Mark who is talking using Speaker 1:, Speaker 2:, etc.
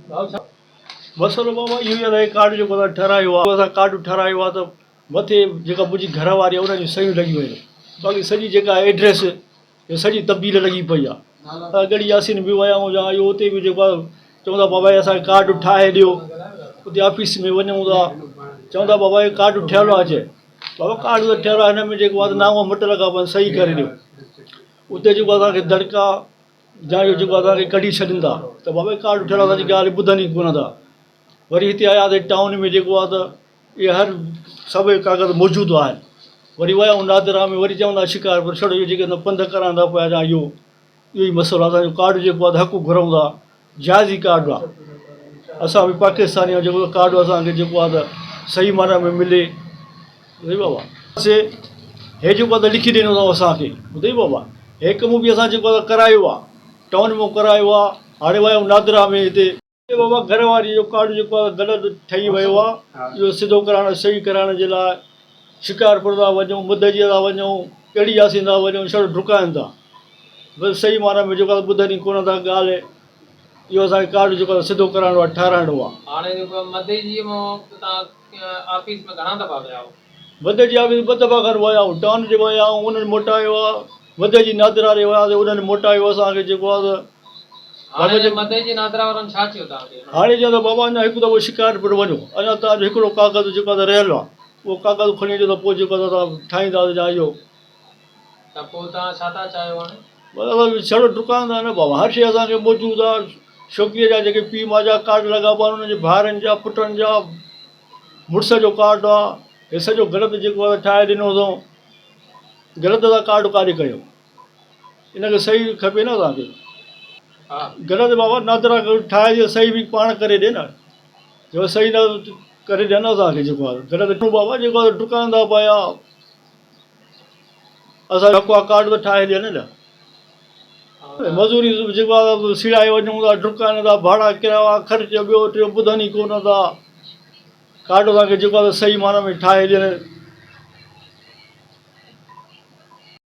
Speaker 1: مسئلو بابا اهو ئي آهي ڪارڊ جيڪو اسان ٺهرايو آهي اسان ڪارڊ ٺهرايو آهي ته مٿي جيڪا منهنجي گهر واري آهي ان جون صحيحون لڳيون آهن باقي سڄي جيڪا ايڊريس اها سڄي تبديل لڳي پئي آهي ڳڙهي ياسين به ويا آهيون يا اهو اتي به جيڪو آهي چوندا بابا هي اسانکي ڪارڊ ٺاهي ڏيو اتي آفيس ۾ وڃون ٿا چوندا بابا هي ڪارڊ ٺهيل آهي چي بابا ڪارڊ ته ٺهيل آهي هن ۾ جيڪو آهي نانء مٽ لڳا پيا آهن صحيح ڪري ڏيو اتي جيڪو اسانکي دڙڪا جا اهو جيڪو اسان کي ڪڍي ڇڏين ٿا ته بابا هي ڪارڊ ٺهيل آهي اسان جي ڳالهه ٻڌن ئي ڪونه ٿا وري هتي آياسي ٽائون ۾ جيڪو آهي ته اهي هر سڀ ڪاغذ موجود آهن وري ويا آهيون نادرا ۾ وري چون ٿا شڪارپور ڇڙو اهو جيڪي پنڌ ڪرائن ٿا پيا يا اهو اهو ئي مسئلو آهي اسانجو ڪارڊ جيڪو آهي ته حق گهرون ٿا جائز ئي ڪارڊ آهي اسان به پاڪستاني آهيون جيڪو ڪارڊ اسانکي جيڪو آهي ته صحيح معنيٰ ۾ ملي ٻڌئي بابا سي هي جيڪو آهي ته لکي ڏنو اٿئون اسانکي ٻڌئي بابا هي ڪم به اسان جيڪو آهي ڪرايو آهي ٽائون مان ڪرايو آهي هاڻي ويا آهيون نادرا ۾ هتي بابا گهر واري جو ڪارڊ جيڪو آهي غلط ٺهي ويو آهي اهو سڌو ڪرائڻ صحيح ڪرائڻ جي لاء شڪارپور ٿا وڃون مدئجي ٿا وڃون ڳڙهي ياسين ٿا وڃون ڇڙو ڊڪائن ٿا بس صحيح معنيٰ ۾ جيڪو آهي ٻڌن ئي ڪونه ٿا ڳالهه اهو اسان کي ڪارڊ جيڪو آهي سڌو ڪرائڻو آهي ٺهرائڻو آهي.
Speaker 2: هاڻي جيڪو مدئجي مان تان آفيس ۾ گهڻا دفعا ويا آهيو؟
Speaker 1: مدئجي آفيس ٻه دفعا کن ويا آهيون ٽائون جي ويا آهيون انهن موٽايو آهي مدئجي نادرا ڏي وياسين انهن موٽايو اسان کي جيڪو آهي ته
Speaker 2: هاڻي مدئجي نادرا وارن ڇا چيو توهان کي؟
Speaker 1: هاڻي چون ٿا بابا اڃا هڪ دفعو شڪارپور وڃو اڃا توهان جو هڪڙو ڪاغذ جيڪو آهي رهيل آهي اهو ڪاغذ کڻي اچو ته پوء جيڪو آهي توهان ٺاهينداسين يا اهو.
Speaker 2: ته پوء توهان ڇا ٿا چاهيو هاڻي؟
Speaker 1: بس اسان ڇڙو ڊڪان ٿا نه بابا هر شيء اسان کي موجود آهي ڇوڪريء جا جيڪي پيء ماء جا ڪارڊ لڳا پيا آهن انهن جي ڀائرن جا پٽن جا مڙس جو ڪارڊ آهي هي سڄو غلط جيڪو آهي ٺاهي ڏنو اٿئون غلط اسان ڪارڊ ڪاڏي ڪيو ان کي صحيح کپي نه اسان کي غلط بابا نادرا ٺاهي صحيح به پاڻ ڪري ڏي نه جو صحيح نه ڪري ڏين اسان کي جيڪو آهي غلط بابا جيڪو آهي ڊڪان ٿا پيا اسان جو حق آهي ڪارڊ ته ٺاهي ڏين نه مزوري جيڪو آهي سيڙائي وڃون ٿا ڊڪان ٿا ڀاڙا ڪرايا خرچ ٻيو ٽيو ٻڌن ئي ڪونه ٿا ڪارڊ اسان کي جيڪو آهي صحيح معنيٰ ۾ ٺاهي ڏين.